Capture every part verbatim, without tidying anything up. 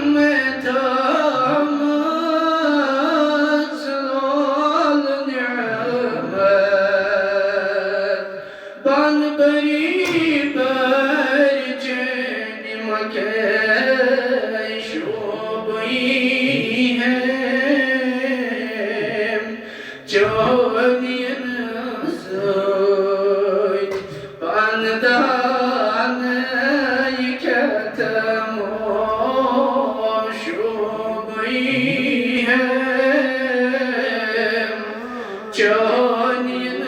مےٚ تھٲومٕژ لول نعمت، بان بری بر چنہِ مکے شوبئی ہے۔ چونین سۭتۍ پندانہٕ کھٮ۪تھ موشوٗبٕے ہٮ۪م۔ چونین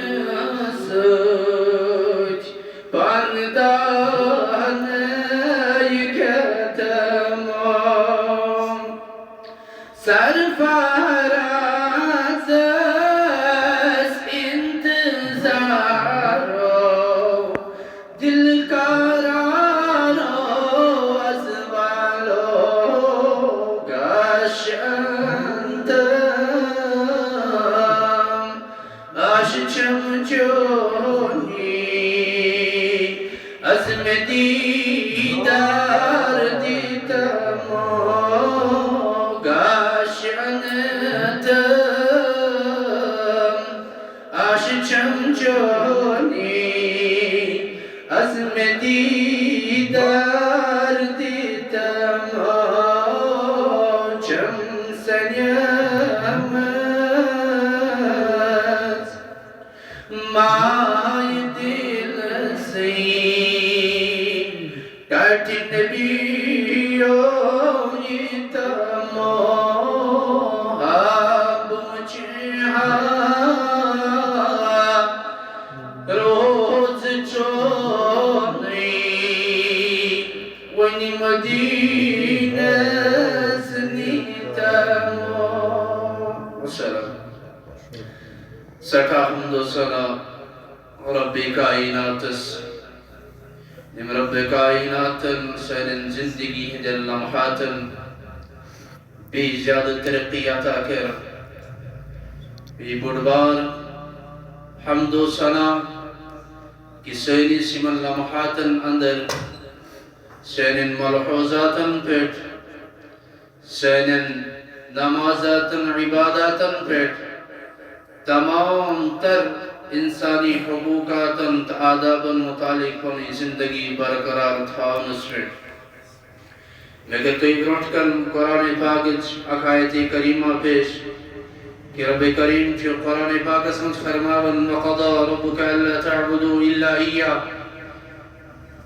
سۭتۍ پندانہٕ کھٮ۪تھ مو سرفرازس انتظارو، دل قرارو، از والو گش انتم۔ آش چم چونی، از مےٚ دیٖدار دِتمو گاشن تہٕ آش چم چونی، از مےٚ دیٖدار دِتمو چم سنیمٕژ۔ ماے دل سٕے ٹاٹہِ نبی یو یہِ تمو ہا بوچھ ہا روز چونٕے وۄنۍ مدیٖنس نیٖتمو۔ وسلام۔ سٮ۪ٹھاہ حمد و ثنا ربِ کائناتس، ییٚمۍ ربِ کائناتن سانٮ۪ن زندگی ہٕنٛدٮ۪ن لمحاتن بیٚیہِ زیادٕ ترقی عطا کٔر۔ بیٚیہِ بوٚڑ بار حمد و ثنا کہِ سٲنِس یِمن لمحاتن اندر سانٮ۪ن ملحوظاتن پٮ۪ٹھ، سانٮ۪ن نمازاتن، عباداتن پٮ۪ٹھ، تمام تر انسانی حقوقاتن تہٕ آدابن متعلق پنٕنۍ زندگی برقرار تھاونس پٮ۪ٹھ۔ مےٚ کٔر تۄہہِ برونٛٹھ کن قرآن پاکٕچ اکھ آیت کریمہ پیش کہ رب کریم چھُ قرآن پاکس منٛز فرماوان، وقضى ربك ألا تعبدوا إلا إياه۔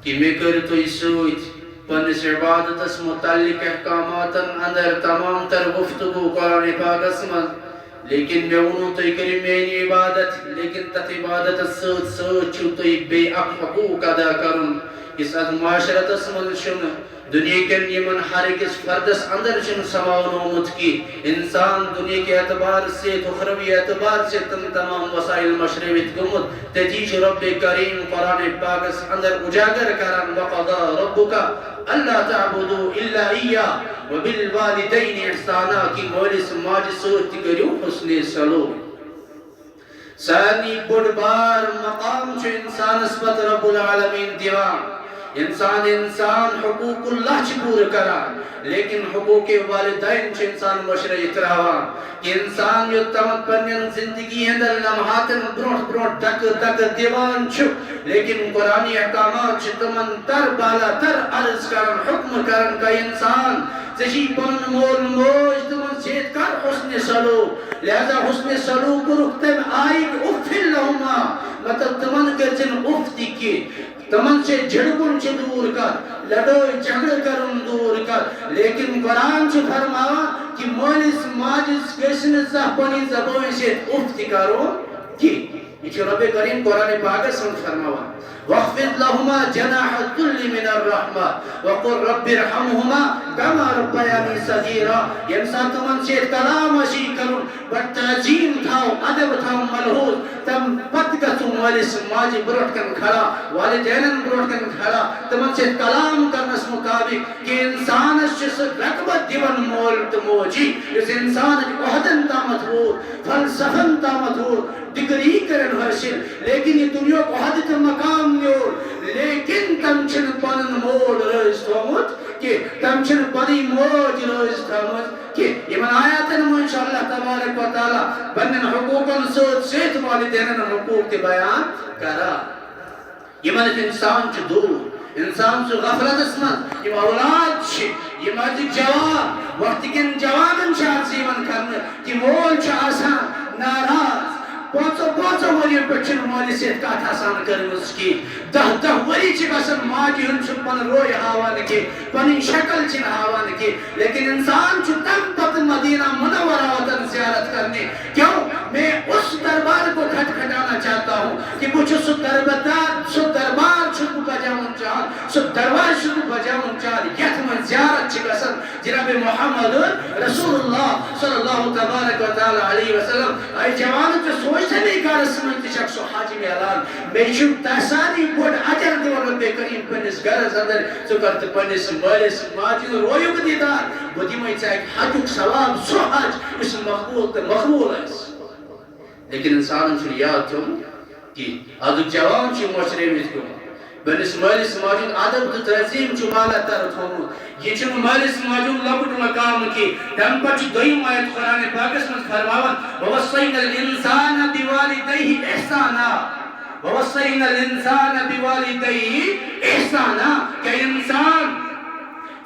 کہ مےٚ کٔرِو تُہۍ سۭتۍ پننِس عبادتس متعلق احکاماتن اندر تمام تر گفتگو قرآن پاکس منٛز، لیکن مےٚ ووٚنوٕ تُہۍ کٔرِو میٲنۍ عبادت، لیکن تتھ عبادتس سۭتۍ سۭتۍ چھُو تُہۍ بیٚیہِ اکھ حقوق ادا کرُن، یُس اتھ معاشرتس منٛز چھُنہٕ دنیا کٮ۪ن یِمن ہر أکِس فردس اندر چھُنہٕ سماونومُت کینٛہہ۔ انسان دنیا کہِ اعتبار سے، اخروی اعتبار سے تم تمام وسائل مشرٲوِتھ گوٚمُت۔ تٔتی چھُ رب کریم قرآن پاکس اندر اجاگر کران، وقضى ربك ألا تعبدوا إلا إياه وبالوالدين إحسانا، کہ مٲلِس ماجہِ سۭتۍ تہِ کٔرِو حسن سلوک۔ سارنٕے بوٚڑ بار مقام چھُ انسانس پتہٕ رب العالمین دِوان۔ انسان، انسان حقوق اللہ چھِ پوٗرٕ کران، لیکن حقوق والدین چھُ انسان مٔشرٲیِتھ تراوان۔ کہ انسان یوٚت تامَتھ پننٮ۪ن زندگی ہٕنٛدٮ۪ن لمحاتن برونٛٹھ برونٛٹھ دکہٕ دکہٕ دِوان چھُ، لیکن قرآنی احکامات چھِ تِمن تر بالا تر عرض کران، حکم کران، کہ انسان، ژےٚ چھِی پنُن مول موج، تِمن سۭتۍ کر حسن سلوک۔ لہذا حسن سلوک کوٚرُکھ تمہِ آیہِ کہ اف لہما، مطلب تِمن کٔرزِنہٕ اف تہِ کینٛہہ۔ تِمن سۭتۍ جھڑکُن چھُ دوٗر کتھ، لڑٲے جھگڑٕ کرُن دوٗر کتھ، لیکن قرآن چھُ فرماوان کہ مٲلِس ماجہِ گژھِ نہٕ زانٛہہ پننہِ زبٲنۍ سۭتۍ اف تہِ کرُن کینٛہہ۔ یہِ چھُ رب کریم قرآن پاکس منٛز فرماوان، واخفض لهما جناح الذل من الرحمة وقل رب ارحمهما كما ربياني صغيرا۔ ییٚمہِ ساتہٕ تِمن سۭتۍ کلام آسی کرُن، بڑٕ تعظیم تھاو، ادب تھاو ملحوظ، تم پتہٕ گژھو مٲلِس ماجہِ برونٛٹھ کن کھڑا، والدینن برونٛٹھ کن کھڑا، تِمن سۭتۍ کلام کرنس مطابق کہ انسانس چھُ سُہ رغبت دِوان مول تہٕ موجی، یُس انسانٕچ عہدن تامتھ ووت، فلسفن تامتھ ووت، ڈگری کرن حٲصِل، لیکن یہِ دُنیاہُک عہدٕ تہٕ مقام میول، لیکن تم چھِنہٕ پنُن مول رٲضۍ تھومُت کہِ تٔمۍ چھِنہٕ پنٕنۍ موج رٲضۍ تھٲومٕژ کہِ یِمن آیاتن منٛز چھُ اللہ تبارک و تعالیٰ پننٮ۪ن حقوٗقن سۭتۍ سۭتۍ والدینن ہُنٛد حقوٗق تہِ بیان کران۔ یِمن اِنسان چھُ دوٗر، اِنسان چھُ غفلتس منٛز۔ یِم اولاد چھِ، یِم أزِکۍ جوان، وقتہٕ کٮ۪ن جوانن چھِ عرض یِوان کرنہٕ کہِ مول چھُ آسان ناراض، پانٛژو پانٛژو ؤرین پٮ۪ٹھ چھُنہٕ مٲلِس سۭتۍ کتھ آسان کٔرمٕژ کینٛہہ۔ دَہ دَہ ؤری چھِ گژھان، ماجہِ ہُنٛد چھُنہٕ پنُن روے ہاوان کینٛہہ، پنٕنۍ شکل چھِنہٕ ہاوان کینٛہہ۔ لیکن انسان چھُ تمہِ پتہٕ مدینہ منورہ واتان زیارت کرنہِ۔ کیوں؟ میں اس دربار کو کھٹکھٹانا چاہتا ہوں کہ بہٕ چھُس سُہ دربدار، سُہ دربار چھُس بہٕ بجاوُن چاہان، سُہ دروازٕ چھُس بہٕ بجاوُن چاہان، یتھ منٛز زیارت چھِ گژھان جناب محمد رسول اللہ صلی اللہ تبارک و تعالیٰ علیہ وسلم۔ اے جوانو، ژےٚ سوچتھا مےٚ گرس منٛز تہِ چھکھ سُہ حج میلان؟ مےٚ چھُ تسانی بوٚڑ اجر دِوان رۄبِ کریم پننِس گرس اندر۔ ژٕ کر تہٕ پننِس مٲلِس ماجہِ ہُنٛد رویُک دیٖدار، بہٕ دِمے ژےٚ اکہِ حجُک ثواب، سُہ حج یُس مقبول تہٕ مقبول آسہِ۔ لیکن انسانن چھُنہٕ یاد تھوٚومُت کینٛہہ۔ ازُک جوان چھُ مٔشرٲوِتھ گوٚمُت۔ پننِس مٲلِس ماجہِ ہُنٛد ادب تہٕ تعظیٖم چھُ بالاتر تھوٚومُت۔ یہِ چھُنہٕ مٲلِس ماجہِ ہُنٛد لۄکُٹ مقام کینٛہہ۔ تمہِ پتہٕ چھُ دوٚیِم آیت قرآن پاکس منٛز فرماوان، "ووصینا الانسان بوالدیہ احسانا، ووصینا الانسان بوالدیہ احسانا"۔ کیا انسان،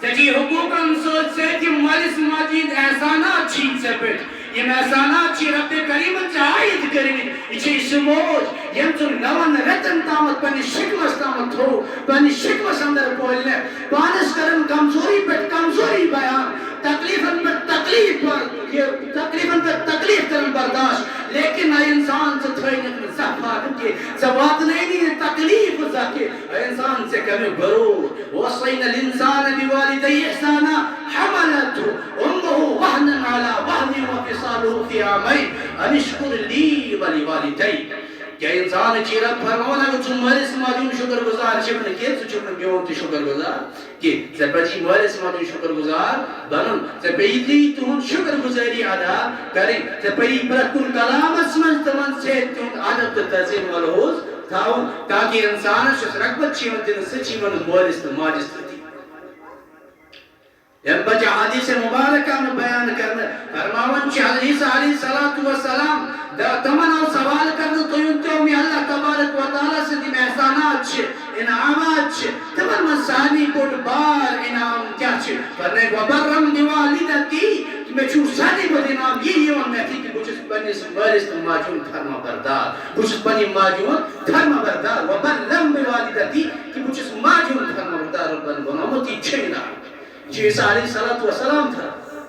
ژےٚ چھِ حقوٗقن سۭتۍ سۭتۍ یِم مٲلِس ماجہِ ہٕنٛدۍ احسانات چھِی ژےٚ پٮ۪ٹھ۔ یِم احسانات چھِ رۄبِ کریٖمن ژےٚ عٲید کٔرمٕتۍ۔ یہِ چھے سُہ موج، ییٚمۍ ژٕ نَوَن رٮ۪تن تامَتھ پننِس شِکمس تامَتھ تھوٚو، پننِس شِکمس اندر پولنہِ۔ پانس کرن کمزوری پٮ۪ٹھ کمزوری بیان، تکلیفن پٮ۪ٹھ تکلیف پر-، یہِ تکلیفن پٮ۪ٹھ تکلیف کرن برداشت۔ لیکن اے انسان، ژٕ تھٲینکھ نہٕ زانٛہہ فاقہٕ کینٛہہ، ژےٚ واتنٲے نہٕ یہِ تکلیف زانٛہہ کینٛہہ۔ اے انسان، ژےٚ کمیُک غرور۔ وصینا الانسان بوالدیہ احسانا، حملته امه وهنا على وهن وفصاله في عامين ان اشكر لي ولوالديك۔ کیا انسان چھ رب فرماوان، اگر ژٕ مٲلِس ماجہِ ہُنٛد شُکر گُزار چھُکھ نہٕ کینٛہہ، ژٕ چھُکھ نہٕ میون تہِ شُکر گُزار کینٛہہ۔ ژےٚ پزی مٲلِس ماجہِ ہُنٛد شُکر گُزار بنُن، ژےٚ پیٚیی تِہُنٛد شُکر گُزٲری ادا کرٕنۍ، ژےٚ پیٚیی پرٛٮ۪تھ کُنہِ کلامس منٛز تِمن سۭتۍ تِہُنٛد ادب تہٕ تعظیم ملحوظ تھاوُن، تاکہِ انسانس یۄس رغبت چھِ یِوان دِنہٕ، سۄ چھِ یِوان مٲلِس تہٕ ماجہِ سۭتی۔ ییٚمہِ پتہٕ چھِ حدیث مبارکہ منٛز بیان کرنہٕ، فرماوان چھِ حضرت عیسیٰ علیہ الصلوۃ والسلام، دا-، تِمن آو سوال کرنہٕ، تُہۍ ؤنۍ تو مےٚ، اللہ تبارک و تعالیٰ سٕنٛدۍ یِم احسانات چھِ، انعامات چھِ، تِمن منٛز سارنٕے بوٚڑ بار انعام کیٛاہ چھِ؟ فرمٲے، "وبرا بوالدتی"، مےٚ چھُ سارنٕے بوٚڑ انعام یہِ یِوان مےٚ اَتھِ کہِ بہٕ چھُس پننِس مٲلِس تہٕ ماجہِ ہُنٛد فرما بردار، بہٕ چھُس پننہِ ماجہِ ہُنٛد فرما بردار، "وبرا بوالدتی"، کہِ بہٕ چھُس ماجہِ ہُنٛد فرما بردار رۄبن بنومُت، یہِ چھُ انعام۔ یہِ چھُ عیسیٰ علیہ الصلوۃ والسلام تھاوان۔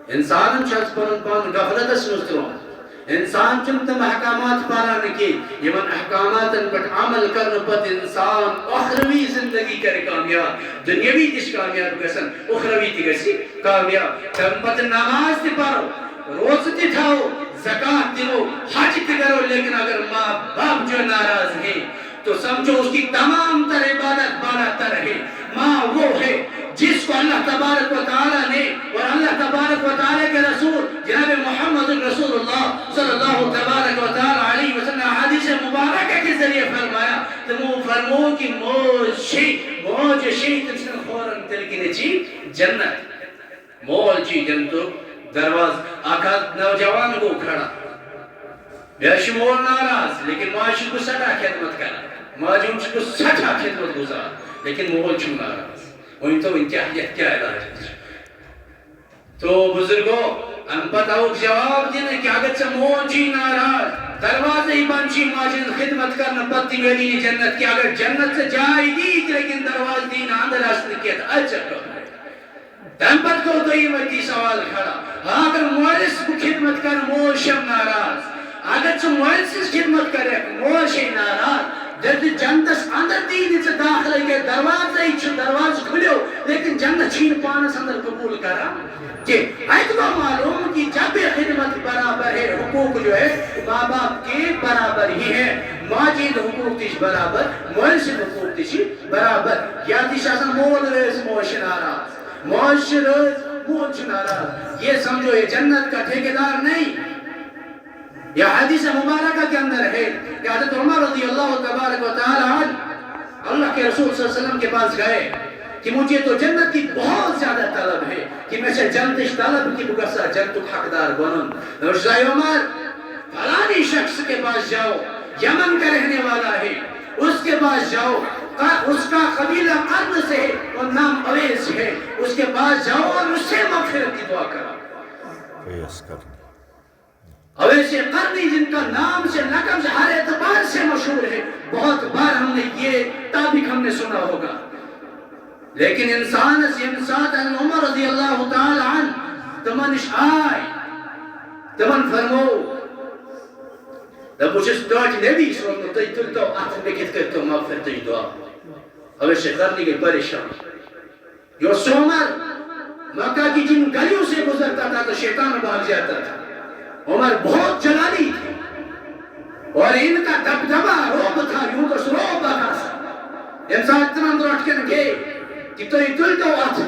انسانن چھُ از پنُن پان غفلتس منٛز ترٛوومُت۔ انسان چھُنہٕ تِم احکامات پران کینٛہہ، یِمن احکاماتن پٮ۪ٹھ عمل کرنہٕ پتہٕ انسان اخروی زندگی کرِ کامیاب، دنیاوی تہِ چھِ کامیاب گژھان، اخروی تہِ گژھِ کامیاب۔ تمہِ پتہٕ نماز تہِ پرو، روزٕ تہِ تھاوو، زکوٰۃ دِمو، حج تہِ کرو، لیکن اگر ماں باپ جو ناراض ہیں، تو سمجھو اس کی تمام تر عبادت بالاتر ہے۔ ماں وہ ہے جس کو اللہ تبارک و تعالیٰ نے اور اللہ تبارک و تعالیٰ کے رسول جناب محمد رسول اللہ صلی اللہ تبارک و تعالیٰ علیہ وسلم نے حدیث مبارکہ کے ذریعے فرمایا، تمو فرمو کہ موج چھِ، موج چھِ تٔمۍ سٕنٛدٮ۪ن کھورن تیٚلہِ کِنۍ چھِ جنت۔ مول چھُ جنتُک دروازٕ۔ اکھ حظ نوجوان گوٚو کھڑا، مےٚ حظ چھُ مول ناراض، لیکن ماجہِ چھُس بہٕ سٮ۪ٹھاہ خدمت کران، ماجہِ ہُنٛد چھُس بہٕ سٮ۪ٹھاہ خدمت گُزار، لیکن مول چھُم ناراض۔ ؤنۍ تو، وۄنۍ کیٛاہ، یتھ کیٛاہ علاج چھُ؟ تو بزرگو، امہِ پتہٕ آوُکھ جواب دِنہٕ کہِ اگر ژےٚ مول چھُے ناراض، دروازے بنٛد چھُے ماجہِ ہٕنٛز خدمت کرنہٕ پتہٕ تہِ میلی نہٕ جنت کینٛہہ۔ اگر جنت ژےٚ جاے دی تہِ، لیکن دروازٕ دی نہٕ اندر اژنہٕ کینٛہہ، تہٕ اژ ژےٚ کتھ؟ تمہِ پتہٕ گوٚو دوٚیِم أتی سوال کھڑا۔ ہاں، اگر مٲلِس بہٕ خدمت کرٕ، مول چھَم ناراض۔ اگر ژٕ مٲلۍ سٕنٛز خدمت کرکھ، مول چھے ناراض۔ دٔپۍ، جنتس اندر دی نہٕ ژٕ داخلے کینٛہہ، دروازے چھُ، دروازٕ کھُلیو، لیکن جنت چھِی نہٕ پانس اندر قبول کران کینٛہہ۔ اتہِ گوٚو معلوم کہ جب یہ خدمت برابر ہے، حقوق جو ہے ماں باپ کے برابر ہی ہے، ماجہِ ہٕنٛدۍ حقوق تہِ چھِ برابر، مٲلۍ سٕنٛدۍ حقوق تہِ چھِ برابر۔ یا تہِ چھِ آسان مول رٲضۍ، موج چھِ ناراض۔ موج چھِ رٲضۍ، مول چھُ ناراض۔ یہ سمجھو، یہ جنت کا ٹھیکیدار نہیں۔ یہ حدیث مبارکہ کے اندر ہے کہ حضرت عمر رضی اللہ تبارک و تعالی عنہ اللہ کے رسول صلی اللہ علیہ وسلم کے پاس گئے، کہ مجھے تو جنت کی بہت زیادہ طلب ہے، کہ مےٚ چھےٚ جنتٕچ طلب کہ بہٕ گژھٕ ہا جنتُک حقدار بنُن۔ مےٚ ووٚنُس، اے عمر، فلانی شخص کے پاس جاؤ، یمن کا رہنے والا ہے، اس کے پاس جاؤ، ق-، اس کا قبیلہ قرن سے ہے اور نام اویس ہے، اس کے پاس جاؤ اور اس سے مغفرت کی دعا کرو۔ اویس قرنی۔ اویس قرنی، جن کا نام سے، لقب سے، ہر اعتبار سے مشہور ہے، بہت بار ہم نے یہ ٹاپک ہم نے سنا ہوگا۔ لیکن انسانس ییٚمہِ ساتہٕ عمر رضی اللہ تعالی عنہ تِمن نِش آے، تِمن فرموو، دوٚپُس، "یُس ٹٲٹھۍ نبی سوزمُت، تُہۍ تُلتو اَتھٕ، مےٚ کِتھ کٔنۍ تو مغفرتٕچ دعا؟" اویس قرنی گٔے پریشان۔ یہ سو عمر مکہ کی جن گلیوں سے گزرتا تھا تو شیطان بھاگ جاتا تھا۔ عمر بہت جلالی تھے اور ان کا دبدبہ، رعب تھا، یوٗتاہ سُہ رعب تھا۔ ییٚمہِ ساتہٕ تِمن برونٛٹھ کِنۍ گٔے کہ تُہۍ تُلتو اَتھٕ،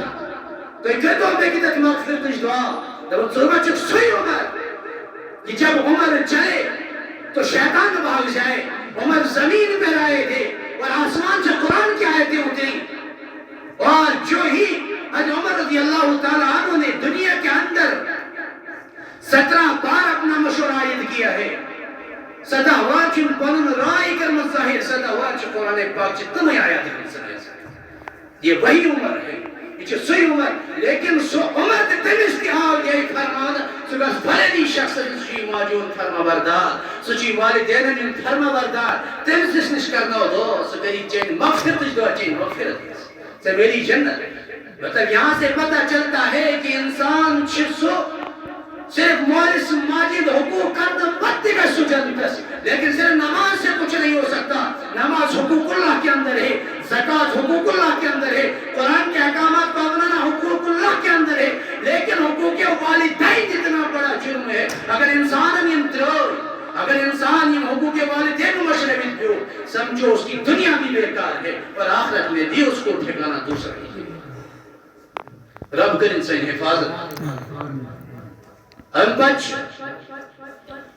تُہۍ کٔرتو مےٚ کِتھ مغفرتٕچ دعا۔ دوٚپُن، ژٕ ما چھُکھ سُے عمر کہ جب عمر چلے تو شیطان بھاگ جائے، عمر زمین پر آئے تھے اور آسمان سے قرآن کی آیتیں اتری۔ اور جو ہی حضرت عمر رضی اللہ تعالیٰ عنہ نے دنیا کے اندر سترہ بار اپنا مشورہ عائد کیا ہے، سدہ وار چھُ پنُن راے کٔرمٕژ ظاہر، سدہ وار چھُ قرآن پاک چہِ تِمے آیات کٔرمٕژ ظاہر۔ یہ وہی عمر ہے، یہ چھُ سُے عمر، لیکن سُہ عمر تہِ تٔمِس تہِ آو یہِ فرمان، سُہ گژھِ فلٲنی شخص، سُہ چھُ ماجہِ ہُنٛد فرما بردار، سُہ چھُ والدینن ہُنٛد فرما بردار، تٔمِس نِش کرناو دعا، سُہ کری چٲنۍ مغفرتٕچ دعا، چٲنۍ مغفرت گژھِ۔ ژےٚ میلی جنت۔ مطلب، یہاں سے پتہ چلتا ہے کہ انسان چھُ سُہ صرف مٲلِس ماجہِ ہُنٛد حقوق کرنہٕ پتہٕ تہِ گژھِ سُہ جنتس، لیکن صرف نماز سے کچھ نہیں ہو سکتا۔ نماز حقوق اللہ کے اندر ہے، زکوٰۃ حقوق اللہ کے اندر ہے، قرآن کے احکامات کو اپنانا حقوق اللہ کے اندر ہے، لیکن حقوق والدین اتنا بڑا جرم ہے۔ اگر انسان یِم ترٛٲوۍ، اگر انسان یِم حقوق والدین مشرف پیوٚو، سمجھو اس کی دنیا بھی بیکار ہے اور آخرت میں بھی اس کو ٹھکانا دوسرا ہی ہے۔ رب کٔرِن سٲنۍ حفاظت۔ اَمہِ پتہٕ چھُ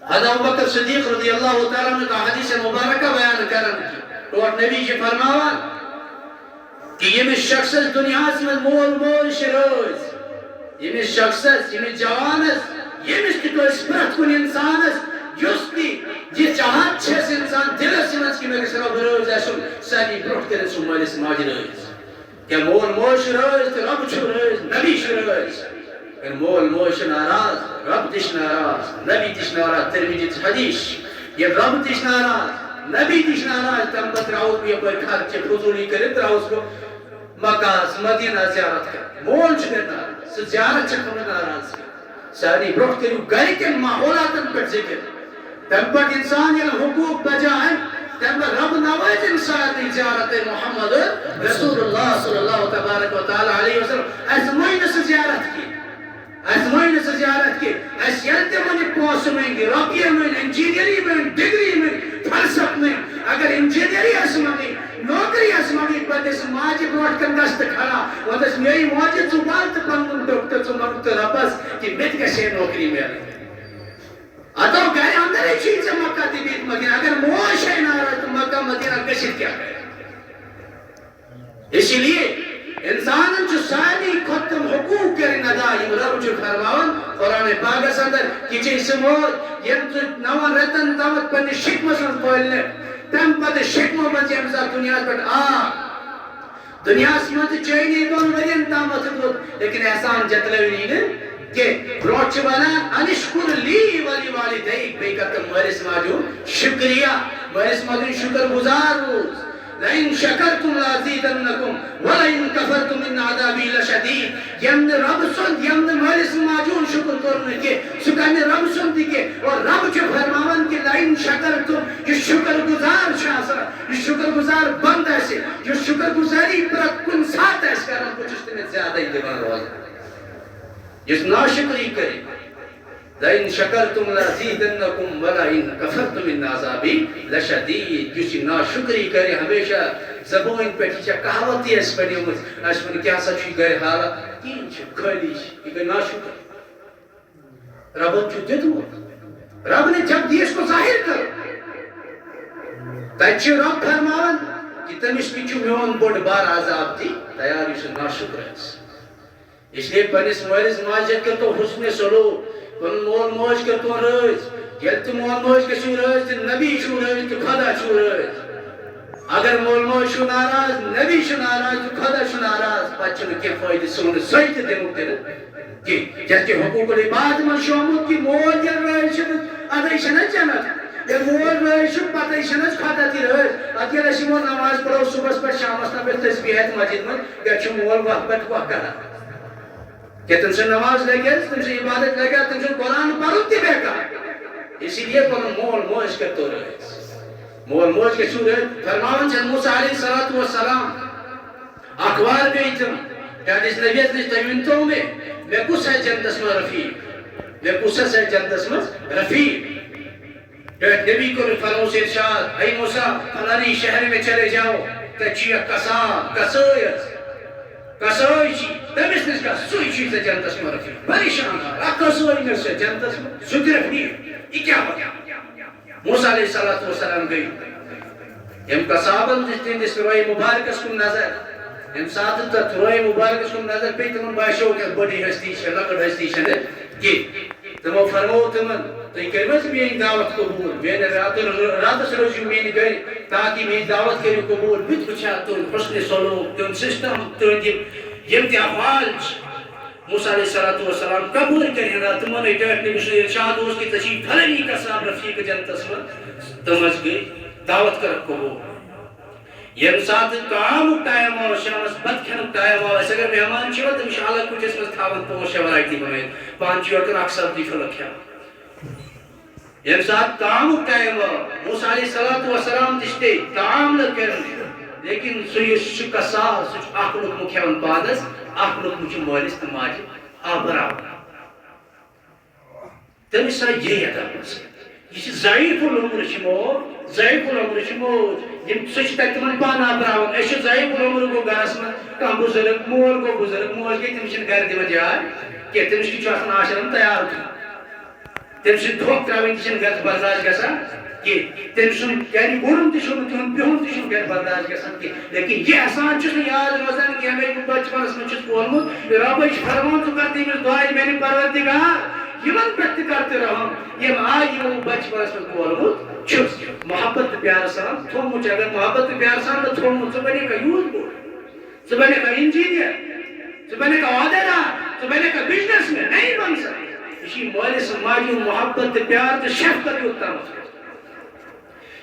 حضرت ابوبکر صدیق رضی اللہ تعالیٰ عنہ کا حدیث مبارکہ بیان کران کہ ٹوٹھ نبی چھِ فرماوان کہ ییٚمِس شخصس دُنیاہس منٛز مول موج چھِ رٲضۍ، ییٚمِس شخصس، ییٚمِس جوانس، ییٚمِس تہِ کٲنٛسہِ پرٛٮ۪تھ کُنہِ انسانس یُس تہِ یہِ چاہت چھس انسان دلس منٛز کہ مےٚ گژھِ رب رٲضۍ آسُن، سارنٕے برونٛٹھ کٔرِتھ چھُ مٲلِس ماجہِ رٲضۍ۔ کیا مول موج چھُ رٲضۍ تہٕ رب چھُ رٲضۍ، نبی چھُ رٲضۍ؟ اگر مول موج چھِ ناراض، رب تہِ چھُ ناراض، نبی تہِ چھُ ناراض۔ ترمذی چھِ حدیث، ییٚلہِ رب تہِ چھُ ناراض، نبی تہِ چھُ ناراض، تَمہِ پتہٕ درٛاوُس بہٕ یپٲرۍ خرچہِ فضوٗلی کٔرِتھ، درٛاوُس بہٕ مکہ ہس مدینہ زیارت کرنہِ۔ مول چھُ مےٚ ناراض، سُہ زیارت چھِ تھٲومٕژ ناراض کٔرِتھ۔ سارنٕے برونٛٹھ کٔرِو گرِکٮ۪ن ماحولاتن پٮ۪ٹھ ذِکِر۔ تَمہِ پتہٕ اِنسان ییٚلہِ حقوٗق بجا اَنہِ، تَمہِ پتہٕ رب نوٲزِن سارنٕے زیارت محمد رسول اللہ صلی اللہ تبارک و تعالیٰ علیہ وسلم۔ اَسہِ مۄنۍ نہٕ سُہ زیارت کینٛہہ۔ اَسہِ مۄنۍ نہٕ سُہ زیارت کینٛہہ۔ اَسہِ ییٚلہِ تہِ مۄنہِ پونٛسہٕ مٔنٛگۍ، رۄپیہِ مٔنٛگۍ، انجینئرنگ مٔنٛگۍ، ڈگری مٔنٛگۍ، فلسفہٕ مٔنٛگۍ، اگر انجینئرنگ آسہِ مۄنٛگٕنۍ، نوکری آسہِ مۄنٛگٕنۍ، پتہٕ ٲسۍ ماجہِ برونٛٹھ کَنہِ دستہٕ کھڑا، وَنان ٲسۍ، میٲنۍ ماجہِ، ژٕ وَل تہٕ پَنُن ڈوٚپھ تہٕ ژٕ منٛگ تہٕ رۄبَس کہِ مےٚ تہِ گژھِ ہے نوکری میلٕنۍ۔ اتو گرِ اندرے چھُے ژےٚ مکہ تہِ بیت مدینہ، اگر موج چھے ناراض تہٕ مکہ مدینہ گٔژھِتھ کیٛاہ کرِ؟ اسی لیے انسانن چھُ سارنٕے کھۄتہٕ تِم حقوٗق کٔرِنۍ ادا، یِم رب چھُ فرماوان قرآن پاکس اندر، یہِ چھے سُہ موج، ییٚمۍ ژٕ نون رٮ۪تن تامَتھ پننِس شِکمس منٛز پٲلنہِ، تمہِ پتہٕ شِکمہٕ منٛز ییٚمہِ ساتہٕ دُنیاہس پٮ۪ٹھ آو، دُنیاہَس منٛز تہِ چٲنی دۄن ؤرین تامَتھ دیُت، لیکن احسان جتلٲوِنی نہٕ کینٛہہ۔ برونٛٹھ چھِ وَنان، "انشکر لی ولی والدیک"، بیٚیہِ کر تہٕ مٲلِس ماجہِ ہُنٛد شُکریہ۔ مٲلِس ماجہِ ہُنٛد شُکر گُزار روٗز۔ "لئن شکرتم لازیدنکم ولئن کفرتم ان عذابی لشدید"۔ ییٚمۍ نہٕ رۄبہٕ سُنٛد، ییٚمۍ نہٕ مٲلِس ماجہِ ہُنٛد شُکر کوٚر نہٕ کینٛہہ، سُہ کَرِ نہٕ رۄبہٕ سُنٛد تہِ کینٛہہ۔ اور رۄب چھُ فرماوان کہِ "لئن شکرتم"، یُس شُکر گُزار چھُ آسان، یُس شُکر گُزار بنٛدٕ آسہِ، یُس شُکر گُزٲری پرٛٮ۪تھ کُنہِ ساتہٕ آسہِ کران، بہٕ چھُس تٔمِس زیادَے دِوان روزان۔ یُس ناشُکری کرِ، "لئن شکرتم لازیدنکم ولئن کفرتم ان عذابی لشدید"، یُس یہِ ناشُکری کرِ، ہمیشہ زبٲنۍ پٮ۪ٹھ، یہِ چھےٚ کہاوتٕے اَسہِ بنیمٕژ، اَسہِ ووٚن، "کیٛاہ سا چھُے گرِ حالات؟" کِہیٖنۍ چھُنہٕ، خٲلی چھِ، یہِ گٔے ناشُکر۔ ربن چھُ دیُتمُت۔ رب نے جب دیے اس کو ظاہر کرو۔ تتہِ چھُ رب فرماوان، کہ تٔمِس تہِ چھُ میون بوٚڑ بار عذاب تہِ تیار، یُس ناشُکر آسہِ۔ اس لیے پننِس مٲلِس ماجہِ سۭتۍ کٔرۍتو حسن سلوک، پنُن مول موج کٔرۍتو رٲضۍ۔ ییٚلہِ تہِ مول موج گٔژھِو رٲضۍ، تہٕ نبی چھُو رٲضۍ، تہٕ خدا چھُو رٲضۍ۔ اگر مول موج چھُو ناراض، نبی چھُ ناراض، تہٕ خدا چھُ ناراض، پتہٕ چھُنہٕ کینٛہہ فٲیدٕ سون سۄے تہِ دِنُک تہِ نہٕ کینٛہہ۔ کیٛازِ کہِ حقوق العباد منٛز چھُ آمُت کہِ مول ییٚلہِ رٲضۍ چھُ، تہٕ ادے چھَنہٕ جنت۔ ییٚلہِ مول رٲضۍ چھُ، پتے چھَنہٕ خدا تہِ رٲضۍ۔ ادٕ ییٚلہِ أسۍ یِمو نماز پرو صُبحس پٮ۪ٹھ شامس تام ییٚلہِ تسبیحات مسجد منٛز، گرِ چھُ مول وقت پتہٕ وقت کران۔ کیٛاہ تٔمۍ سٕنٛز نماز لگہِ حظ؟ تٔمۍ سٕنٛز عبادت لگہِ حظ؟ تٔمۍ سُنٛد قرآن پرُن تہِ بیکار۔ اسی لیے پنُن مول موج کٔرۍتو رٲضۍ۔ مول موج گٔژھِو رٲضۍ۔ فرماوان چھِ موسیٰ علیہ الصلوۃ والسلام، اکھ وار گٔے تِم، چٲنِس نبیَس نِش، تُہۍ ؤنۍ تو مےٚ، مےٚ کُس آسہِ جنتس منٛز رفیق؟ مےٚ کُس آسہِ جنتس منٛز رفیق؟ ٹٲٹھۍ نبی کوٚر فرموس ارشاد، اے موسیٰ، فلانی شہر میں چلے جاؤ، تَتہِ چھُ اکھ قصاب، قصٲے حظ۔ قصٲے چھِ، تٔمِس نِش گژھ، سُے چھُے ژےٚ جنتس منٛز رفیق۔ پریشان آ، اکھ قصٲے مےٚ چھےٚ جنتس منٛز، سُہ تہِ رفیق۔ یہِ کیٛاہ وَنہِ؟ موسیٰ علیہ الصلوۃ والسلام گٔے۔ ییٚمہِ قصابن دِژ تِہنٛدِس روے مبارکس کُن نظر۔ ییٚمہِ ساتہٕ تتھ روے مبارکس کُن نظر پیٚیہِ، تِمن باسیو، کہِ بٔڑٕے ہستی چھےٚ، لۄکٕٹ ہستی چھَنہٕ کینٛہہ۔ تِمو فرموو تِمن، تُہۍ کٔرِو حظ میٲنۍ دعوت قبوٗل؟ میٲنۍ راتہٕ، راتس روٗزِو میٲنۍ گرِ، تاکہِ میٲنۍ دعوت کٔرِو قبوٗل۔ بہٕ تہِ وٕچھِ ہا تُہُنٛد حسنِ سلوک، تِہُنٛد سسٹم، تِہُنٛد یِم، یِم تہِ افعال چھِ۔ موسیٰ علیہ الصلوۃ والسلام کپٲرۍ کرِ ہا؟ تِمن ہے ٹٲٹھۍ نبی سُنٛد ارشاد اوس کہِ ژےٚ چھُے فلٲنی قصاب رفیق جنتس منٛز۔ تِم حظ گٔے، دعوت کٔرٕکھ قبوٗل۔ ییٚمہِ ساتہٕ طعامُک ٹایم آو، شامس بتہٕ کھٮ۪نُک ٹایم آو، أسۍ اگر مہمان چھِ یِوان، تٔمِس چھُ الگ کُٹھِس منٛز تھاوان پانٛژھ شےٚ variety بنٲیِتھ، پانہٕ چھُ یورٕ کُن اکھ سبزی پھٔلۍ کھٮ۪وان۔ ییٚمہِ ساتہٕ طعامُک ٹایم آو، موسیٰ علیہ الصلوۃ والسلام تہِ چھِ تٔتۍ، طعام لٔگۍ کرنہِ، لیکن سُہ یُس چھُ قصاب، سُہ چھُ اکھ لقمہٕ کھٮ۪وان پانس، اکھ لقمہٕ چھُ مٲلِس تہٕ ماجہِ آبراوان۔ تٔمِس آیہِ یہِ یَتھ منٛز۔ یہِ چھِ ضعیف العمر چھِ مول، ضعیف العمر چھِ موج۔ یِم، سُہ چھِ تَتہِ تِمَن پانہٕ آبراوان۔ أسۍ چھِ ضعیف العمر گوٚو گَرَس منٛز کانٛہہ بُزرٕگ، مول گوٚو بُزرٕگ، موج گٔے، تٔمِس چھِنہٕ گَرِ دِوان جاے کینٛہہ۔ تٔمِس کیُتھ چھُ آسان آشرم تیار تھوٚمُت۔ تٔمۍ سٕنٛدۍ دھوکہٕ ترٛاوٕنۍ تہِ چھِنہٕ گَرِ برداش گژھان کینٛہہ۔ تٔمۍ سُنٛد گرِ وُڈُن تہِ چھُنہٕ، تِہُنٛد بِہُن تہِ چھُنہٕ گرِ برداش گژھان کینٛہہ۔ لیکن یہِ احسان چھُس نہٕ یاد روزان کینٛہہ۔ مےٚ بہٕ بچپنس منٛز چھُس پوٚرمُت، رۄبے چھُ فرمان، ژٕ کر تٔمِس دعا، میانہِ پروردگار، یِمن پٮ۪ٹھ تہِ کر تہٕ رحم، یِم آے یِمو بچپنس منٛز پوٚرمُت چھُس۔ محبت تہٕ پیارٕ سان تھوٚومُت چھُ، اگر محبت تہٕ پیارٕ سان نہٕ تھوٚومُت، ژٕ بنے کانٛہہ یوٗت بوٚڑ، ژٕ بنے کانٛہہ انجینئر، ژٕ بنے کانٛہہ عہدیدار، ژٕ بنے کانٛہہ بزنس مین، نہیں بن سکتا۔ یہِ چھُ مٲلِس ماجہِ ہُنٛد محبت تہٕ پیار تہٕ شفقت یوٚت تامَتھ۔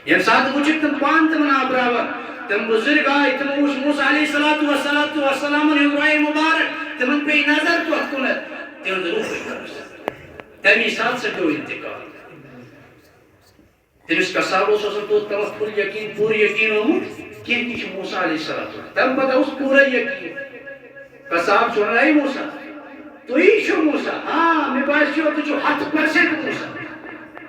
ییٚمہِ ساتہٕ وٕچھِکھ تِم پانہٕ تِمن آبراوان، تِم بُزرگ آے، تِمو وٕچھ موسیٰ علیہ الصلوۃ والصلوۃ والسلامن ہُنٛد رویہِ مُبارک، تِمن پیٚیہِ نظر تۄتھ کُنتھ، تِہُنٛد روح گوٚو۔ تَمی ساتہٕ سُہ پیوٚو انتقال۔ تٔمِس قصاب اوس آسان توٚت تامَتھ فُل یقیٖن، پوٗرٕ یقیٖن آمُت کینٛہہ، یہِ چھُ موسیٰ علیہ السلام۔ تَمہِ پَتہٕ اوس پوٗرٕ یقیٖن۔ قصاب چھُ وَنان، "اے موسیٰ، تُہی چھِو موسیٰ؟" "آ، مےٚ باسیو تُہۍ چھِو ہَتھ پٔرسنٹ موسیٰ۔"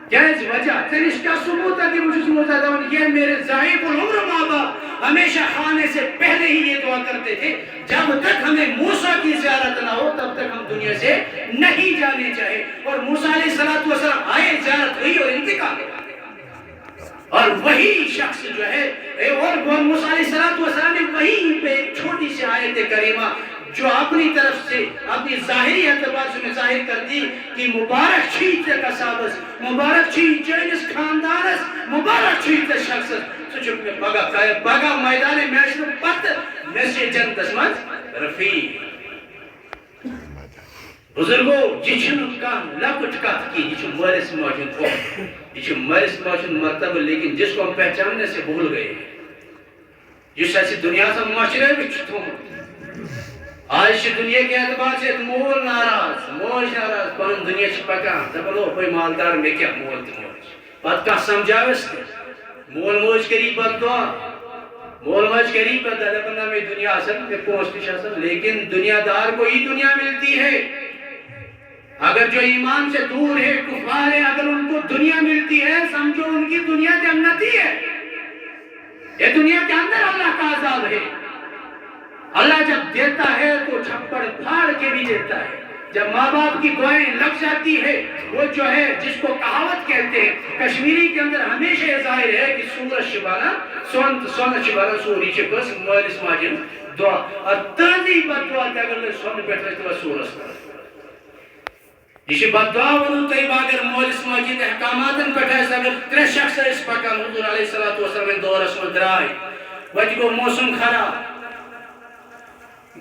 کیٛازِ وجہ؟ ژےٚ نِش کیٛاہ ثبوٗت اَتہِ؟ بہٕ چھُس موسیٰ دَپان، "یہ میرے ضعیف العمر ماں باپ ہمیشہ آنے سے پہلے ہی یہ دعا کرتے تھے، جب تک ہمیں موسیٰ کی زیارت نہ ہو، تب تک ہم دنیا سے نہیں جانے چاہے۔" اور موسیٰ علیہ الصلوۃ والسلام آئے، زیارت ہوئی اور انتقال ہوا۔ اور وہی شخص جو ہے، اے، اور وہ موسیٰ علیہ الصلوۃ والسلام نے وہیں پہ ایک چھوٹی سی آیت کریمہ جو اپنی طرف سے، اپنی ظاہری اعتبار سے میں ظاہر کر دی کہ مبارک چھی ژےٚ قصابس، مبارک چھی چٲنِس خاندانس، مبارک چھی ژےٚ شخصس۔ ژٕ چھُکھ مےٚ پگاہ، پگاہ میدان محشر پتہٕ مےٚ سۭتۍ جنتس منٛز رفیق۔ بزرگو، یہِ چھُنہٕ کانٛہہ لۄکٕٹ کتھ کینٛہہ، یہِ چھُ مٲلِس ماجہِ ہُنٛد حُکم، یہِ چھُ مٲلِس ماجہِ ہُنٛد مرتبہٕ، لیکن جس کو ہم پہچاننے سے بھول گئے، یُس اَسہِ دُنیاہَس منٛز مۄچھرٲوِتھ چھُ تھوٚومُت۔ آز چھِ دُنیا کہِ اعتبار سۭتۍ مول ناراض، موج ناراض، پنُن دُنیا چھُ پکان، دپان، "اوہ، بٔے مالدار، مےٚ کیٛاہ مول تہٕ موج؟" پتہٕ کانٛہہ سمجھاوٮ۪س تہِ؟ مول موج کٔری بددعا۔ مول موج کٔری بددعا، دپان، "نہ، مےٚ دُنیا آسان، مےٚ پونٛسہٕ تہِ چھِ آسان، لیکن دنیا دار کو ہی دنیا ملتی ہے۔" اگر جو ایمان سے دور ہے، کفار ہے، اگر ان کو دنیا ملتی ہے، سمجھو ان کی دنیا جنتی ہے۔ یہ دنیا کے اندر اللہ کا عذاب ہے۔ اللہ جب دیتا ہے تو چھپڑ پھاڑ کے بھی دیتا ہے۔ جب ماں باپ کی دعائیں لگ جاتی ہے، وہ جو ہے، جس کو کہاوت کہتے ہیں، کشمیری کے اندر ہمیشہ یہ ظاہر ہے کہ سورج شبانہ، سون، سون شبانہ سوری چھ بس مٲلِس ماجہِ ہٕنٛز دعا۔ اور تہذیب بد دعا تہِ اگر لٔج سون پٮ۪ٹھ رٔٹِو سورس۔ یہ چھ بد دعا ونُن تۄہہِ بہٕ، اگر مٲلِس ماجہِ ہٕنٛدۍ احکاماتن پٮ۪ٹھ آسہِ، اگر ترٛےٚ شخص ٲسۍ پکان حضور علیہ الصلوۃ والسلام دورس منٛز درٛاے، وتہِ گوٚو موسم خراب،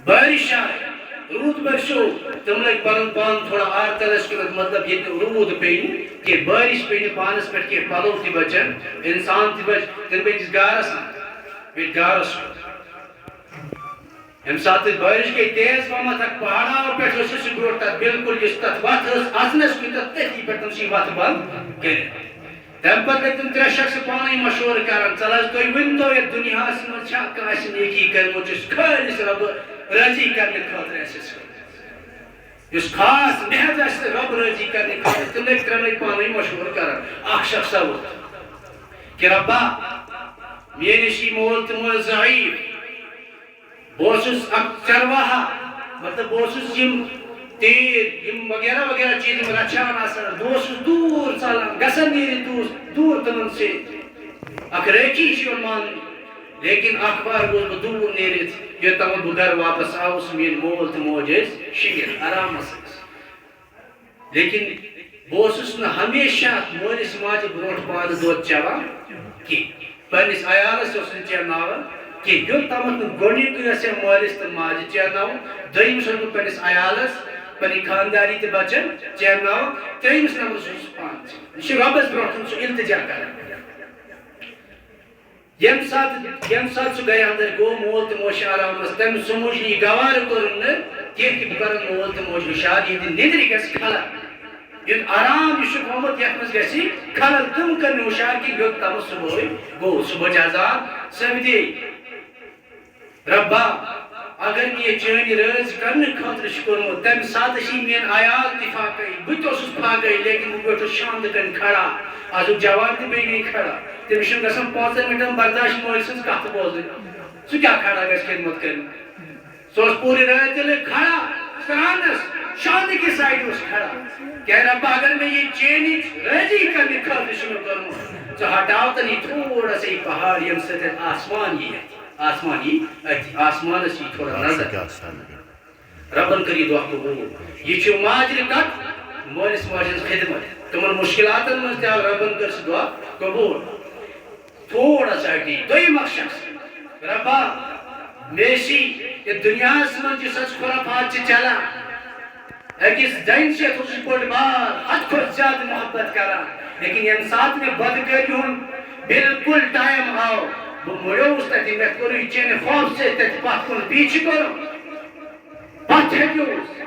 بارش آے، روٗد برسیو، تِم لٔگۍ پنُن پان تھوڑا آرتلس کُنتھ، مطلب، ییٚتہِ نہٕ روٗد پیٚیہِ نہٕ کینٛہہ، بارش پیٚیہِ نہٕ پانس پٮ۪ٹھ کینٛہہ، پلو تہِ بچن، انسان تہِ بچہِ، تِم بیٚیہِ کِس گارس منٛز، بیٚیہِ گارس کُن۔ ییٚمہِ ساتہٕ بارش گٔے تیز پہمتھ، اکھ پہاڑا پٮ۪ٹھ اوس سُہ برونٛٹھ تتھ بالکل، یُس تتھ وتھ ٲس اژنس کُن، تتھ تٔتھی پٮ۪ٹھ تِم چھِ وتھ بند کٔرِتھ۔ تَمہِ پتہٕ لٔگۍ تِم ترٛےٚ شخص پانے مشورٕ کران، "ژل حظ، تُہۍ ؤنۍ تو، یتھ دُنیاہس منٛز چھا کانٛہہ اَسہِ نیکی کٔرمٕژ، یُس خٲلص رۄبہٕ رٲضی کرنہٕ خٲطرٕ اَسہِ ٲس کٔرمٕژ؟ یُس خاص محض آسہِ رۄبہٕ رٲضی کرنہٕ خٲطرٕ؟" تِم لٔگۍ ترٛٮ۪نوَے پانے مشورٕ کران۔ اکھ شخصا ووٚتھ کہ، "رۄبا، مےٚ نِش یہِ مول تہٕ موج ضعیف، بہٕ اوسُس اکھ چرواہا، مطلب، بہٕ اوسُس یِم تیٖر، یِم وغیرہ وغیرہ چیٖز یِم رچھان آسان، بہٕ اوسُس دوٗر ژلان، گژھان نیٖرِتھ دوٗر، دوٗر تِمن سۭتۍ۔ اکھ رٲچھی چھُ یِوان ماننہٕ، لیکن اکھ بار گوٚوُس بہٕ دوٗر نیٖرِتھ، یوٚتام بہٕ گرٕ واپس آوُس، میٲنۍ مول تہٕ موج ٲسۍ شیٖرِتھ، آرامس ٲسۍ۔" لیکن بہٕ اوسُس نہٕ ہمیشہ مٲلِس ماجہِ برونٛٹھ پانہٕ دۄد چٮ۪وان کینٛہہ۔ پننِس عیالس اوسُس نہٕ چٮ۪ناوان کینٛہہ۔ یوٚت تامَتھ نہٕ گۄڈٕنیُکُے آسہِ ہا مٲلِس تہٕ ماجہِ چٮ۪ناوُن، دوٚیمِس اوسُس بہٕ پننِس عیالس، پننہِ خانداری تہٕ بچن چٮ۪ناوان، ترٛیٚیِمِس نمبرس اوسُس پانہٕ چٮ۪وان۔ یہِ چھُ رۄبس برونٛٹھ کُن سُہ التجا کران۔ ییٚمہِ ساتہٕ، ییٚمہِ ساتہٕ سُہ گرِ اندر گوٚو، مول تہٕ موج چھِ آرامس، تٔمۍ سمجھ نہٕ، یہِ گوارٕ کوٚرُن نہٕ کینٛہہ کہِ بہٕ کرن مول تہٕ موج ہُشار، یِہنٛدِ نِندرِ گژھِ خلل۔ یُتھ آرام یہِ چھُ گوٚمُت، یتھ منٛز گژھِ خلل۔ تِم کٔرۍ نہٕ ہُشار کینٛہہ، یوٚت تامَتھ صبحٲے گوٚو، صبحٕچ اذان سپدے۔ رۄبا، اگر مےٚ یہِ چٲنۍ رٲضۍ کرنہٕ خٲطرٕ چھُ کوٚرمُت، تَمہِ ساتہٕ چھِ میٲنۍ عیال تہِ فاقے، بہٕ تہِ اوسُس فاقے، لیکن بہٕ بیوٗٹھُس شاندٕ کَنۍ کھڑا۔ آزُک جوان تہِ بیٚیہِ گٔے کھڑا۔ تٔمِس چھُنہٕ گژھان پانٛژن مِنٹن برداش مٲلۍ سٕنٛز کَتھ بوزٕنۍ۔ سُہ کیٛاہ کھڑا گژھِ خدمت کَرنہِ؟ سُہ اوس پوٗرٕ رٲژ تیٚلہِ کھڑا، سرٛانَس، شاندٕ کہِ سایڈٕ اوس کھڑا۔ کیٛاہ رۄبا، اگر مےٚ یہِ چٲنۍ رٲضی کرنہٕ خٲطرٕ چھُ مےٚ کوٚرمُت، ژٕ ہٹاو تَن یہِ تھوڑا سا یہِ پہاڑ، ییٚمہِ سۭتۍ آسمان یِیہِ۔ آسمان یی أتھی، آسمانس یی تھوڑا نظر۔ رۄبن کٔر یہِ دعا قبوٗل۔ یہِ چھُ ماجہِ کتھ، مٲلِس ماجہِ ہٕنٛز خدمت۔ تِمن مُشکِلاتن منٛز تہِ آو رۄبن کٔر سُہ دعا قبوٗل۔ تھوڑا سا ہٹی، دوٚیِم اکھ شخص، رۄبا، مےٚ ٲسی یہِ دُنیاہس منٛز یُس اَسہِ خُرافات چھِ چلان، أکِس زَنہِ چھِ یَتھ اوسُس بٔڑ بار، حد کھۄتہٕ زیادٕ محبت کران۔ لیکن ییٚمہِ ساتہٕ مےٚ بدکٲری ہُنٛد بالکل ٹایم آو، بہٕ مُڑیووُس تَتہِ، مےٚ کوٚر یہِ چانہِ خوفہٕ سۭتۍ تَتہِ پَتھ کُن پیٖچھِ کوٚرُم، پَتھ ہٹیووُس۔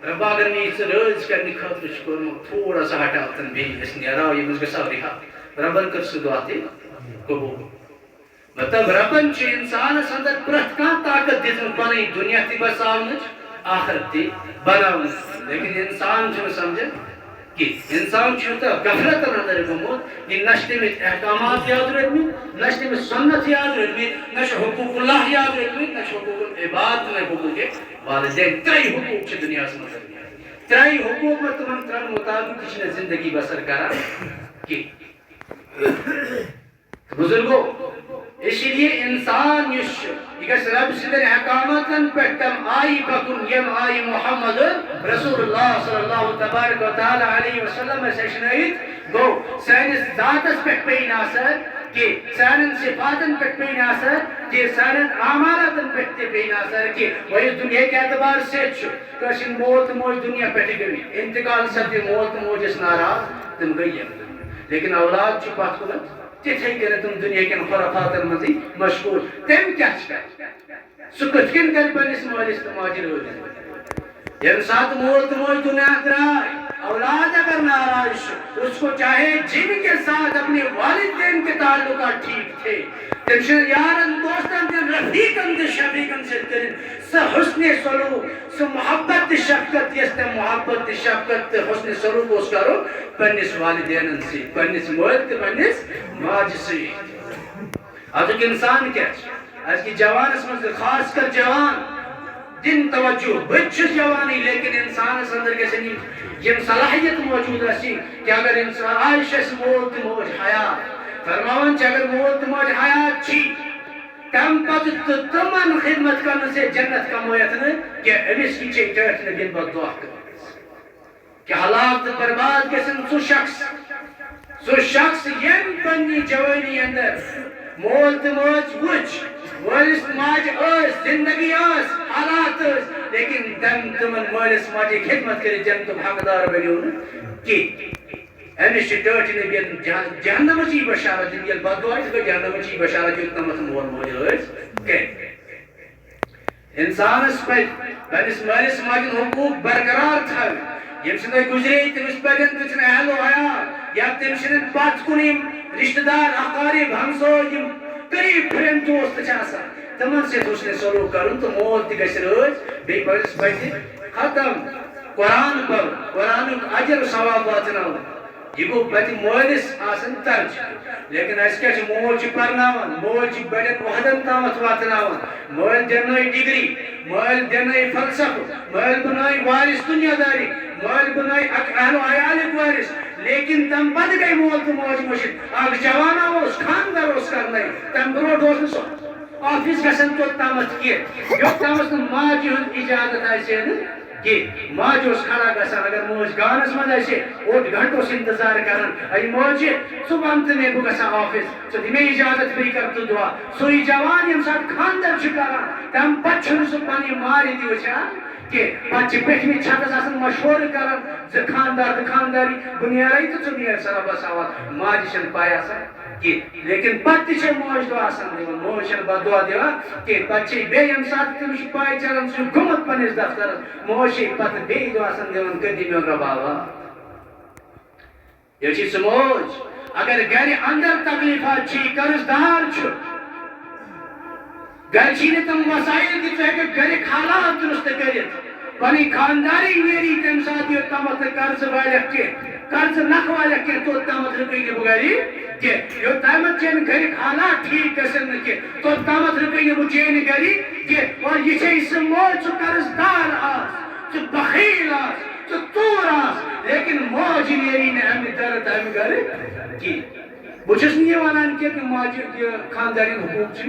رۄبا، اگر مےٚ یہِ ژٕ رٲضۍ کرنہٕ خٲطرٕ چھُ کوٚرمُت، تھوڑا سا ہٹاو تَن بیٚیہِ، أسۍ نیرو، ییٚمِس گژھو رِہا۔ رۄبن کٔر سُہ دعا تہِ قبوٗل۔ مطلب، رۄبن چھِ انسانس اندر پرٛٮ۪تھ کانٛہہ طاقت دِژمٕژ پنٕنۍ دُنیا تہِ بساونٕچ، آخرت تہِ بناونٕچ۔ لیکن انسان چھُنہٕ سمجھان کینٛہہ۔ انسان چھُ یوٗتاہ غفلتن اندر گوٚمُت، یہِ نہ چھِ تٔمِس احکامات یاد روٗدمٕتۍ، نہ چھِ تٔمِس سنت یاد روٗدمٕتۍ، نہ چھِ حقوق اللہ یاد روٗدمٕتۍ، نہ چھِ حقوق العباد، نہ حقوق والدین۔ ترٛے حقوق چھِ دُنیاہس منٛز۔ ترٛے حقوق، مگر تِمن ترٛٮ۪ن مطابق تہِ چھِنہٕ زندگی بسر کران کینٛہہ۔ بزرگو، اسی لیے انسان یُس چھُ، یہِ گژھِ رب سٕنٛدٮ۪ن احکاماتن پٮ۪ٹھ تَم آیہِ پَکُن، یِم آیہِ محمد رسول اللہ صلی اللہ تبارک و تعالیٰ علیہ وسلم اَسہِ ہیٚچھنٲیِتھ۔ گوٚو، سٲنِس ذاتس پٮ۪ٹھ پیٚیہِ نہٕ اثر کینٛہہ، سانٮ۪ن صفاتن پٮ۪ٹھ پیٚیہِ نہٕ اثر کینٛہہ، سانٮ۪ن اعمالاتن پٮ۪ٹھ تہِ پیٚیہِ نہٕ اثر کینٛہہ۔ وۄنۍ یُس دُنیاہٕکۍ اعتبار سۭتۍ چھُ، کٲنٛسہِ ہُنٛد مول تہٕ موج دُنیا پٮ۪ٹھٕ گٔمٕتۍ، انتقال سپدِ، مول تہٕ موج ٲسۍ ناراض، تِم گٔے یَکجاہ۔ لیکن اولاد چھُ پتھ کُنتھ تِتھے کٔنۍ تِم دُنیا کٮ۪ن خرافاتن منٛزٕے مشغول۔ تٔمۍ کیٛاہ چھُ کرُن؟ سُہ کِتھ کٔنۍ کرِ پننِس مٲلِس تہٕ ماجہِ رٲضۍ؟ ییٚمہِ ساتہٕ مول تہٕ موج دُنیا درٛاے، اولاد اگر ناراض چھُ، اس کو چاہے جن کے ساتھ اپنے والدین کے تعلقات ٹھیک تھے، تٔمۍ سٕنٛدٮ۪ن یارن دوستن تہٕ رفیقن تہٕ شفیقن سۭتۍ کٔرِن سۄ حسن سلوک، سۄ محبت تہٕ شفقت، یۄس تٔمۍ محبت تہٕ شفقت تہٕ حسن سلوک اوس کرُن پننِس والدینن سۭتۍ، پننِس مٲلۍ تہٕ پننِس ماجہِ سۭتۍ۔ ازُک انسان کیٛاہ چھُ؟ ازکِس جوانس منٛز، خاص کر جوان، دِنۍ توجہ۔ بہٕ تہِ چھُس جوانٕے، لیکن انسانس اندر گژھن یِم، یِم صلاحیت موجود آسٕنۍ کہ اگر انسان، آز چھِ اَسہِ مول تہٕ موج حیات، فرماوان چھِ اگر مول تہٕ موج حیات چھِ، تَمہِ پتہٕ تہٕ تِمن خدمت کرنہٕ سۭتۍ جنت کمٲیتھ نہٕ کینٛہہ، أمِس یہِ چھے ٹٲٹھۍ نہٕ دِنۍ بد دعا کٔرمٕژ۔ کہ ہلاک تہٕ برباد گژھن سُہ شخص، سُہ شخص ییٚمۍ پننہِ جوٲنی اندر مول تہٕ ماج وٕچھ، مٲلِس ماجہِ ٲسۍ، زندگی ٲس، حالات ٲسۍ، لیکن تٔمۍ تِمن مٲلِس ماجہِ خدمت کٔرِتھ جنتُک حقدار بنیو نہٕ کینٛہہ۔ أمِس چھِ ٹٲٹھۍ نبیَن جہن-، جہنمٕچی بشارت دِنۍ، ییٚلہِ بددعا چھِ، گوٚو جہنمٕچی بشارت، یوٚت تامَتھ مول موج ٲسۍ کٔرِتھ۔ انسانس پزِ پننِس مٲلِس ماجہِ ہُنٛد حقوٗق برقرار تھاوٕنۍ۔ ییٚمہِ سۭتۍ تۄہہِ گُزرے، تٔمِس پزن تٔمۍ سٕنٛدۍ اہل و عیال یا تٔمۍ سٕنٛدٮ۪ن پتھ کُن یِم رشتہٕ دار، اقارب، ہمسٲے، یِم قریب فرینڈ دوست چھِ آسان، تِمن سۭتۍ حسن سلوک کرُن تہٕ مول تہِ گژھِ رٲضۍ، بیٚیہِ پزٮ۪س پتہِ ختم قرآن پرُن، قرآنُک اجر و ثواب واتناوُن۔ یہِ گوٚو پتہٕ مٲلِس آسان ترجیح۔ لیکن اَسہِ کیٛاہ چھُ، مول چھُ پرناوان، مول چھُ بڑٮ۪ن عہدن تامتھ واتناوان، مٲلۍ دِنٲے ڈگری، مٲلۍ دِنٲے فلسفہٕ، مٲلۍ بنٲے وارث دنیا داری، مٲلۍ بنٲے اکھ اہل و عیالٕکۍ وارث۔ لیکن تَمہِ پتہٕ گٔے مول تہٕ موج مٔشِتھ۔ اکھ جوانا اوس، خانٛدر اوس کرنَے، تَمہِ برونٛٹھ اوس نہٕ سُہ آفس گژھان توٚت تامتھ کینٛہہ، یوٚت تامتھ نہٕ ماجہِ ہُنٛد اجازت آسہِ ہے نہٕ کینٛہہ۔ ماجہِ اوس کھڑا گژھان، اگر مٲج گانس منٛز آسہِ ہے، اوٚڑ گھنٹہٕ اوس انتظار کران، اے ماجہِ، ژٕ وَن تہٕ مےٚ، بہٕ گژھٕ ہا آفس، ژٕ دِ مےٚ اجازت، بیٚیہِ کر ژٕ دعا۔ سُے جوان ییٚمہِ ساتہٕ خانٛدر چھُ کران، تَمہِ پتہٕ چھُنہٕ سُہ پننہِ ماجہِ تہِ وٕچھان کینٛہہ۔ پتہٕ چھِ پیٚٹھمہِ چھتس آسان مشورٕ کران زِ خانٛدار تہٕ خانٛداری، بہٕ نیرے تہٕ ژٕ نیر سا رۄبس حوالہٕ۔ ماجہِ چھَنہٕ پَے آسان کینٛہہ۔ لیکن پتہٕ تہِ چھے موج دعا آسان دِوان، موج چھَنہٕ بد دعا دِوان کینٛہہ۔ پتہٕ چھے بیٚیہِ ییٚمہِ ساتہٕ تٔمِس چھُ پَے چلان، سُہ چھُ گوٚمُت پننِس دفترس، موج چھے پتہٕ بیٚیہِ دعا آسان دِوان، کٔرۍ دِ میون رۄبا واپس۔ یہِ چھِ سُہ موج، اگر گرِ اندر تکلیفات چھِ، قرض دار چھُ، گرِ چھِ نہٕ تِم وسائل کہِ ژٕ ہیٚککھ گرِکۍ حالات درست کٔرِتھ۔ پنٕنۍ خانٛداری نیری تَمہِ ساتہٕ، یوٚت تامَتھ نہٕ قرضہٕ والٮ۪کھ کینٛہہ، قرضہٕ نکھٕ والٮ۪کھ کینٛہہ، توٚت تامَتھ رُکٕے نہٕ بہٕ گری کینٛہہ۔ یوٚت تامَتھ چٲنۍ گرِکۍ حالات ٹھیٖک گژھن نہٕ کینٛہہ، توٚت تامَتھ رُکٕے نہٕ بہٕ چٲنۍ گری کینٛہہ۔ اور یہِ چھے سُہ موج، ژٕ قرض دار آس، ژٕ بخیل آس، ژٕ ژوٗر آس، لیکن موج نیری نہٕ اَمہِ درد اَمہِ گرٕ کینٛہہ۔ بہٕ چھُس نہٕ یہِ وَنان کینٛہہ کہِ ماجہِ، یہِ خانٛدارٮ۪ن حقوٗق چھِ،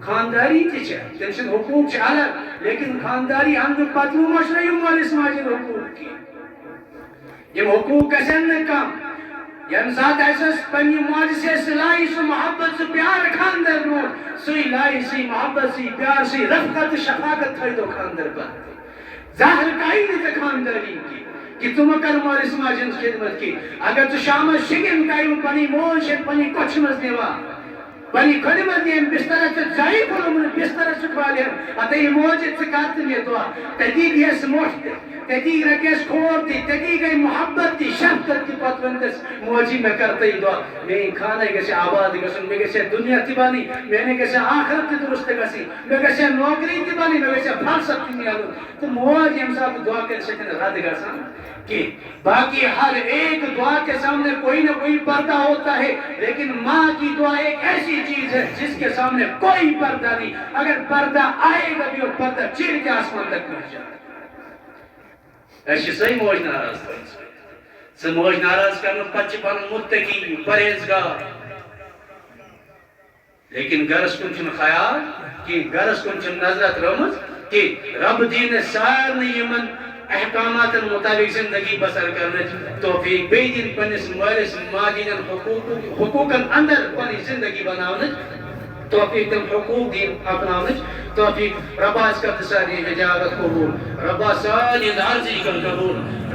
خانٛداری تہِ چھِ، تٔمۍ سٕنٛدۍ حقوٗق چھِ الگ، لیکن خانٛداری اَننہٕ پتہٕ مہ مٔشرٲیِو مٲلِس ماجہِ ہٕنٛدۍ حقوٗق کینٛہہ۔ یِم حقوٗق گژھن نہٕ کم۔ ییٚمہِ ساتہٕ اَسہِ ٲس پننہِ ماجہِ سۭتۍ سُہ لایہِ سُہ محبت، سُہ پیار خانٛدر برونٛٹھ، سُے لایہِ سُے محبت، سُے پیار، سُے رفقت تہٕ شفقت تھٲیتو خانٛدر پتہٕ۔ زہر کاینہٕ ژےٚ خانٛدٲری کہِ، کہِ ژٕ مہ کر مٲلِس ماجہِ ہٕنٛز خدمت کہِ۔ اگر ژٕ شامس شیٚنگن ٹایمہٕ پنٕنۍ موج چھےٚ پننہِ کۄچھِ منٛز نِوان، پننہِ کھۄرِ منٛز نِوان بسترس، ژےٚ زایہِ پھوٚلمُت بسترس چھُ کھالان، ہتے یہِ موج، ژٕ کر تہٕ مےٚ دعا۔ تتی دِیس مۄٹھ تہِ، تتی رٹیس کھور تہِ، تتی گٔے محبت تہِ، شفقت تہِ۔ پتہٕ ؤنۍ تس، موجی، مےٚ کر تہٕ یہِ دعا، میٲنۍ خانہ گژھِ آباد گژھُن، مےٚ گژھِ دُنیا تہِ بنٕنۍ، میانہِ گژھِ آخرت تہِ درست گژھٕنۍ، مےٚ گژھِ نوکری تہِ بنٕنۍ، مےٚ گژھِ فرصت تہِ میلُن۔ تہٕ موج ییٚمہِ ساتہٕ دعا کرِ، سۄ چھَنہٕ رد گژھان کینٛہہ۔ باقی ہر ایک دعا کے سامنے کوئی نہ کوئی پردہ ہوتا ہے، لیکن ماں کی دعا ایک ایسی چیز ہے جس کے سامنے کوئی پردہ نہیں۔ اگر پردہ آئے گا بھی، وہ پردہ چیر کے آسمان تک پہنچ جائے گا۔ اَسہِ چھِ سۄے موج ناراض کٔرمٕژ۔ سۄ موج ناراض کرنہٕ پتہٕ چھِ پنُن متقی، پرہیزگار۔ لیکن گرس کُن چھُنہٕ خیال کینٛہہ، گرس کُن چھُنہٕ نظر ترٲومٕژ کینٛہہ۔ رب دِیِن اَسہِ سارنٕے یِمن احکاماتن مطابق زندگی بسر کرنٕچ توفیق، بیٚیہِ دِیِن پننِس مٲلِس ماجہِ ہٕنٛدٮ۪ن حقوٗق، حقوٗقن اندر پنٕنۍ زندگی بناونٕچ توفیق، تِم حقوٗق دِیِن اپناونٕچ توفیق۔ ربا، اَسہِ کر تہٕ سارنٕے ہٕنٛز اجازت قبوٗل۔ ربا، سارنٕے ہٕنٛز عرضی کر قبوٗل۔